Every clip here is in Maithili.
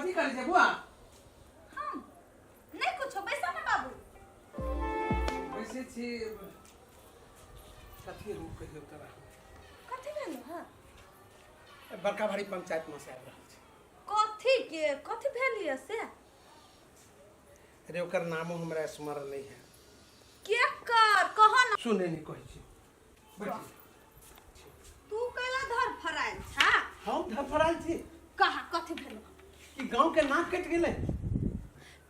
कथी करै छै बुआ? हम नहीं कुछो, बैसा ना बाबू। बैसै छी। कथी हम कहियौ तोरा? कथी भेल? हाँ। बड़का भारी पंचायत में से आबि रहल छै। कथी के कथी भेल ये से? अरे, ओकर नामो हमरा स्मरण नहीं है। के कर कह ना। सुने नहीं कहै छी, बैठ। तू कैला धर फरायल छा? हम धरफड़ायल छी? कहा, कथी भेल? कि गांव के नाक कटि गेलै।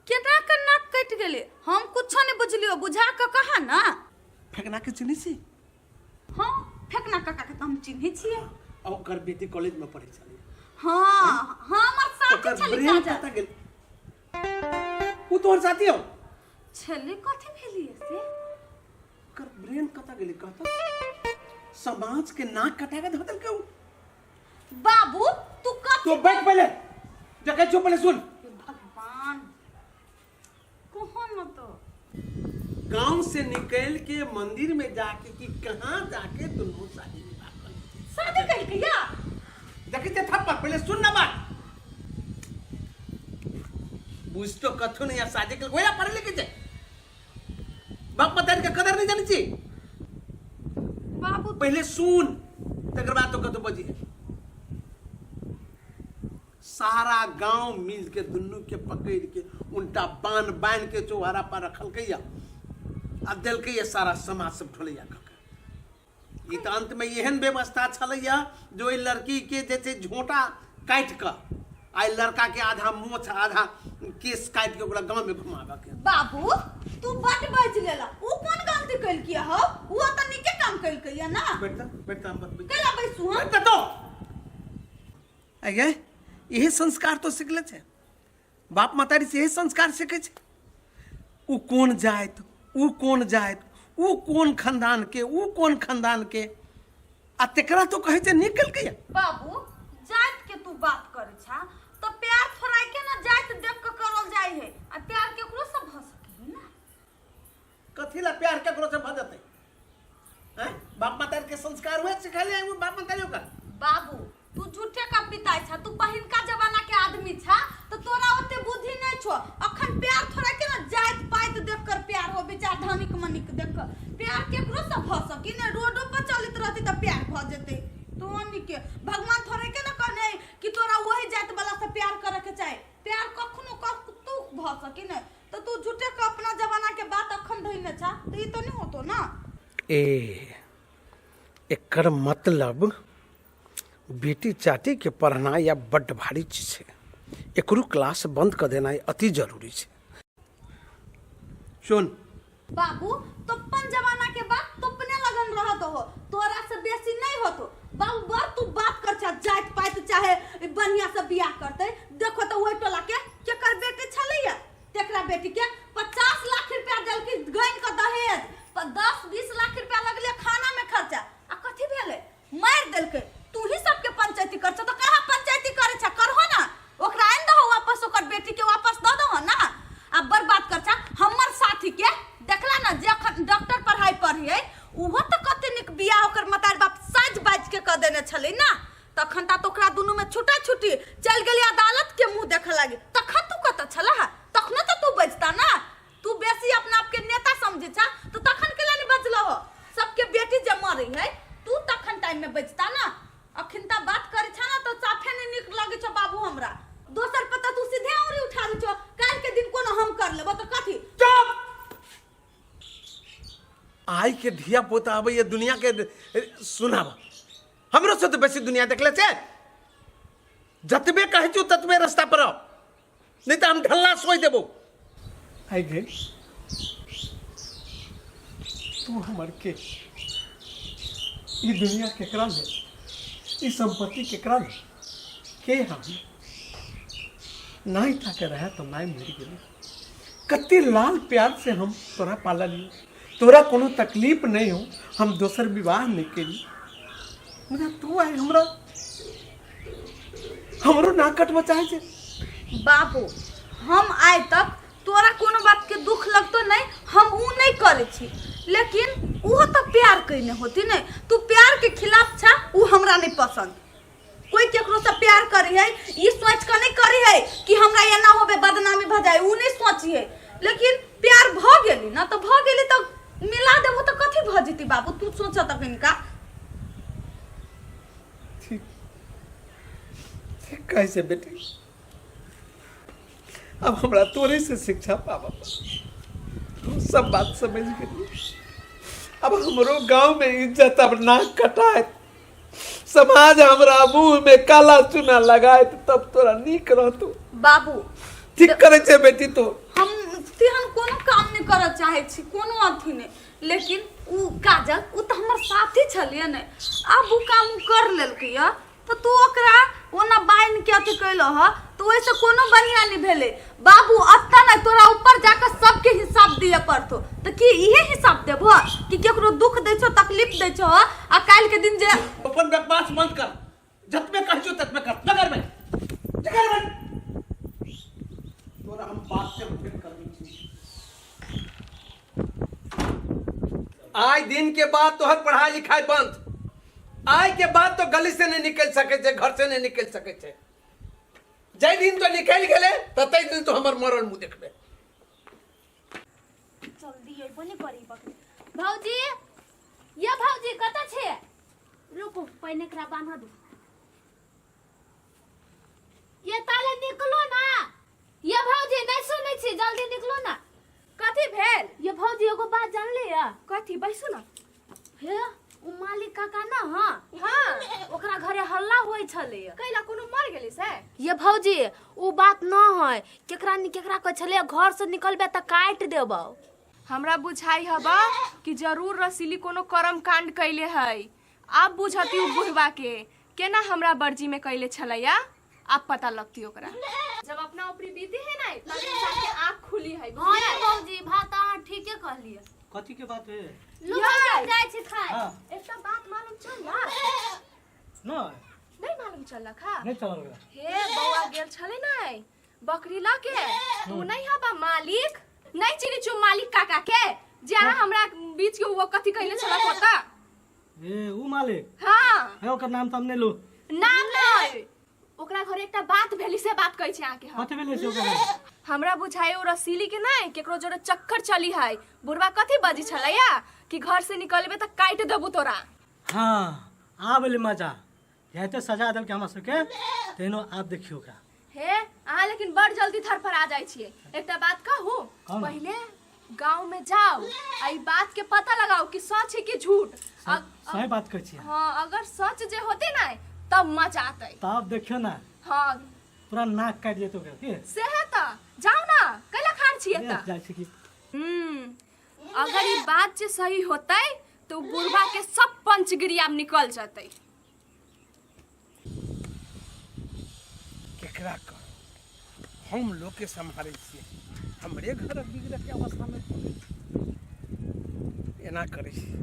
केना के नाक कटि गेलै? हम कुछो नहीं बुझलियो, बुझा के कहा ना। फेकना के चिन्है छी? हाँ, फेकना काका के तो हम चिन्है छियै। आ ओकर बेटी कॉलेज में पढ़ै छलै। हाँ हाँ, हमर साथी ओकर छलै। ब्रेन काजल कतऽ गेल? ओ तोहर साथी हौ? छलै, कथी भेलियै से? ओकर ब्रेन कतऽ गेलै कहता? समाज के नाक कटा के धऽ देलकै उ। बाबू, तू कथी तो बैठ पहिले, देखै छियौ, पहिले सुन। हे भगवान, कहो न तो। गांव से निकल के मंदिर में जाके कि कहाँ जाके दुनू शादी विवाह कर लेते। शादी कहिके या? देखै छियै थप्पड़, पहिले सुन ना बात। बुझ तो कथु नहीं आ शादी के ओया पढ़े लिखे छै, बाप मतारी के कदर नहीं जानै छी। बाबू, पहिले सुन, तकर बाद तो कतौ बजी। सारा गांव मिल के दुनू के पकड़ के उनटा बान्ह बान्ह के चौहारा पर रखलकै या आ देलकै या सारा समाज सब ढोलैया कऽ के। ई तऽ अंत में एहन व्यवस्था छलैया जो ओहि लड़की के जे छै झोंटा काटि कऽ आ एहि लड़का के आधा मोछ आधा केस काटि के ओकरा गांव में घुमाबऽ के। बाबू, तू बड बाजि लेला। ऊ कोन गलती कइलकी हौ? ऊ तऽ नीके काम कइलकै या ना। बैठ जा, बैठ जा, हम बतबै छी। कैला बैसू हम? बैठ जा तो। आगे यही संस्कार तो सिखले छै, बाप महतारी से यही संस्कार सीखै छै। उ कोन जाति, उ कोन जाति, उ कोन खानदान के, उ कोन खानदान के, आ तेकरा तो कहै छै नीक केलकै। बाबू, जाति के तू बात करै छा तो प्यार थोड़ा के ना जाति देख के करल जाय है, आ प्यार केकरो से भ सके है ना। कथी ला प्यार केकरो से भ जेतै? हैं, बाप महतारी के संस्कार हुए सिखैले है बाप महतारी ओकर। बाबू, तू झूठे का पिताई छा। तू पहिनका जमाना के आदमी छा तो तोरा ओते बुद्धि नहीं छो। अखन प्यार थोड़ा के ना जात पात देख कर प्यार हो, विचार धनिक मनिक देख कर प्यार केकरो से भ सकी ने। रोडो पर चलत रहती त प्यार भ जेते। तो के भगवान थोड़े के ना कहने कि तोरा वही जात वाला से प्यार करे के चाहे। प्यार कखनो कतू भ सकी ने। तो तू झूठे के अपना जमाना के बात अखन धइने छा, तो ई तो नहीं होतो ना। ए, एकर मतलब बेटी चाटी के पढ़नाइ आब बड्ड भारी चीज छै। एकरो क्लास बंद कऽ देनाइ अति जरूरी छै। सुन। बाबू, तोपन जमाना के बात तोपने लगन रहत हो, तोरा से बेसी नहीं होतो। बाबू, बड़ तू बात कर छा जात पात चाहे बढ़िया से बियाह करते। देखो तो वही टोला के केकर बेटी छलैया, तेकरा बेटी के 50 लाख रुपया देलकी गैन के दहेज। 10-20 लाख रुपया लगले खाना में खर्चा, आ कथी भेलै? मारि देलकै। तू ही सबके पंचायती कर छौ तो कहाँ पंचायती करे छा? करहो ना, ओकरा आनि दहो वापस, ओकर बेटी के वापस दऽ दहो ना। आ बर्बाद कर छा हमर साथी के। देखला ना, जे अखन डॉक्टर पढ़ाई पढ़िए, उहो तऽ कते नीक बियाह ओकर मतार बाप साज बाज के कऽ देने छलै ना। तखन ता तो ओकरा दुनू में छुटा छुटी चल गेली, अदालत के मुंह देखे लागी। तखन तू कतऽ छलह? तखनो तऽ तू बजता ना। तू बेसी अपना आप के नेता समझे छा, तो तखन केला नहीं बजलो हो? सबके बेटी जे मरे है, तू तखन टाइम में बजता ना। अखन ता बात करे छा ना तो साफे नहीं निक लगे छो बाबू हमरा। दोसर पता तू सीधे औरी उठा दे छो। काल के दिन कोनो हम कर लेबो तो कथी? चुप! आई के धिया पोता आबै दुनिया के सुनाब। हमरो से तो बेसी दुनिया देखले छै। जतबे कहै छियौ ततबे रास्ता पर आउ, नहीं तो हम ढल्ला सोई देबो। आई गे, तू हमर के? ई दुनिया केकरा ले? ई संपत्ति केकरा ले? के हम नहीं था के रहे तो माय मर गेली। कते लाल प्यार से हम तोरा पाललियो, तोरा कोनो तकलीफ नहीं हो, हम दोसर विवाह नहीं केली, मुदा तू आइ हमरा हमरो नाक कटबऽ चाहै छै। बाबू, हम आइ तक तोरा कोनो बात के दुख लगतो नहीं, हम ऊ नहीं करे छी, लेकिन उहो तो प्यार कइने होती नहीं। तू प्यार के खिलाफ छा, ऊ हमरा नहीं पसंद। कोई केकरो से प्यार करी है ई सोच के नहीं करी है कि हमरा एना होबे बदनामी भ जाए उ नहीं सोची है लेकिन प्यार भ गेली ना तो भ गेली तो मिला देबो तो कथी भ जेती बाबू तू सोच त कनिका ठीक ठीक कहै छै बेटी अब हमरा तोरे से शिक्षा पाबऽ हम सब बात समझ गेली अब हमरो गांव में इज्जत अब नाक कटाएत समाज हमरा मुंह में काला चूना लगाएत तब तोरा नीक रहतो बाबू ठीक करे छै बेटी तो हम तेहन कोनो काम नहि करऽ चाहै छी कोनो अथी नहि लेकिन उ काजल उ तऽ हमर साथी छलियै ने आब उ काम उ कर लेलकै यऽ तऽ तू ओकरा ओना बान्हि के अथी कैलह ह तऽ ओहिसँ कोनो बढ़िआँ नहि भेलै बाबू एतऽ नहि तोरा ऊपर जाकऽ सबके हिसाब दिअ पड़तौ तऽ की इहे हिसाब देबह कि केकरो दुख दै छौ तकलीफ दै छौ आ काल्हिके दिन जे अपन बकवास बंद कर जतबे कहै छियौ ततबे कर जगर में जगर में तोरा हम बात से भेंट कर दै छी आइ दिन के बाद तोहर पढ़ाई लिखाई बंद आइ के बाद तो गली से नहीं निकल सके छे घर से नहीं निकल सके छे जाहि दिन तो निकल गेले तते दिन तो हमर मरल मुंह देखबे जल्दी अइबो नहि करी बकरी भौजी ये भौजी कतऽ छै रुकू पहिने एकरा बान्ह दू ये ताले निकलो ना ये भौजी नहीं सुनै छी जल्दी निकलो ना कथी भेल ये भौजी एगो बात जानली या कथी बैसू ना हे उ मालिक काका ना हाँ हाँ ओकरा घरे हल्ला होइ छलै कैला कोनो मर गेली से ये भौजी उ बात न है केकरा नि केकरा कहै छलै घर से निकलबे तऽ काटि देबौ हमरा बुझाई हबा कि जरूर रसीली कोनो कर्म कांड कैले है आब बुझती उ बुढ़वा के केना हमरा बर्जी में कैले छलैया अब पता लगती ओकरा जब अपना ऊपरी बीती है ना तब इंसान के आँख खुली है हाँ ये भौजी बात अहाँ ठीके कहलियै कथी के बात है लोग सब जाइ छै खाय हाँ एकटा बात मालूम चल ना नहीं नहीं मालूम चल खा नहीं चलल गया हे बौआ गेल छलै नै बकरी लऽ के तू नहीं हबा मालिक नहीं चिनी चु मालिक काका के जे अहाँ हमरा बीच के वो कथी कहले छला पता ए ऊ मालिक हाँ है ओकर नाम तऽ हम नहि लू नाम नहीं ओकरा घरे एकटा बात भेली से बात कहै छी अहाँके हम कथी भेलै से ओकर हमरा बुझाइ ओ रसीली के नहीं केकरो जोरे चक्कर चली है बुढ़वा कथी बजी छलैया कि घर से निकलबे तऽ काटि देबू तोरा हाँ आब एलै मजा हेते सजा देलकै हमरा सबके तेनो आब देखियौ ओकरा हे अहाँ लेकिन बड़ जल्दी थरथरा जाइ छियै एकटा बात कहू कहू ने। पहिले गांव में जाओ आ ई बात के पता लगाओ कि सच है कि झूठ सही बात कहै छियै हाँ अगर सच जे होते ना तब मजा आते तब देखियौ ना हाँ पूरा नाक काटि जेतौ ओकरा की से है त जाओ ना कैला खान छियै त जाइ छी की अगर ई बात जे सही होतै तो बुढ़वा के सब पंचगिरी आब निकल जतै केकरा कर हम लोग के सम्हारै छियै हमरे घर बिगड़के अवस्थामे एना करै छियै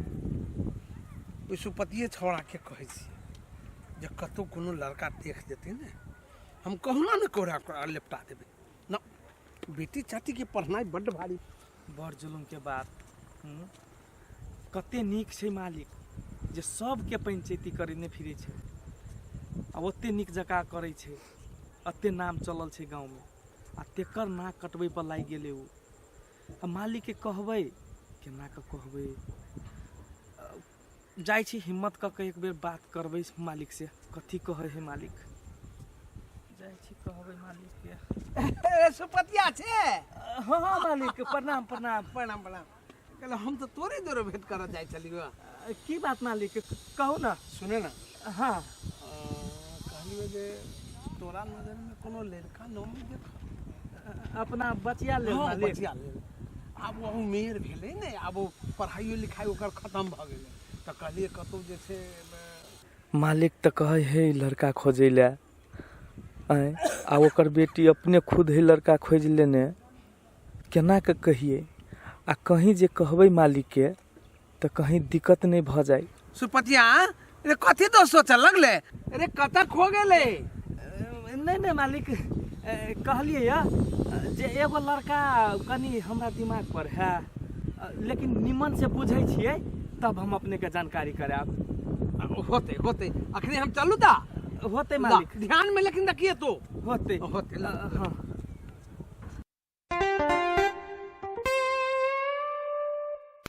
ओहि सुपतिए छौड़ाके कहै छियै जे कतहु कोनो लड़का देख जेतै ने हम कहुना ने कहुना ओकरा लेपटा देबै न बेटी चाटीके पढ़नाइ बड्ड भारी बड़ जुलुमके बात कते नीक छै मालिक जे सबके पंचैती करेने फिरै छै आ ओते नीक जकाँ करै छै एते नाम चलल छै गाँवमे आ तेकर नाक कटबै पर लागि गेलै ओ आ मालिकके कहबै केना कऽ कहबै जाइ छी हिम्मत कऽ के एक बेर बात करबै मालिकसँ कथी कहै है मालिक जाइ छी कहबै मालिकके ए, सुपतिया छै हँ हँ मालिक प्रणाम प्रणाम प्रणाम प्रणाम कहले हम तऽ तोरे जोरे भेंट करऽ जाइ छलियौ की बात मालिक कहू ने सुने ना हँ कहलियौ जे तोरा नजरमे कोनो लड़का नामी देख अपना बचिया लेल हँ मालिक बचिया लेल आब ओ उमेर भेलै ने आब ओ पढ़ाइयो लिखाइ ओकर खतम भऽ गेलै तऽ कहलियै कतहु जे छै मालिक तऽ कहै है लड़का खोजै लए आँय आ ओकर बेटी अपने खुद है लड़का खोजि लेने केना कऽ कहियै आ कहीं जे कहबै मालिकके तऽ कहीं दिक्कत नहि भऽ जाइ सुपतिया रे कथी तो सोचऽ लगले अरे कतऽ खो गेलै नहि नहि मालिक कहलियै यऽ जे एगो लड़का कनि हमरा दिमाग पर है लेकिन निमन से बुझै छियै तब हम अपनेके जानकारी करायब होतै होतै अखने हम चलू तऽ होते ला, मालिक ध्यान में लेकिन रखिए तो होते होते ला। हाँ।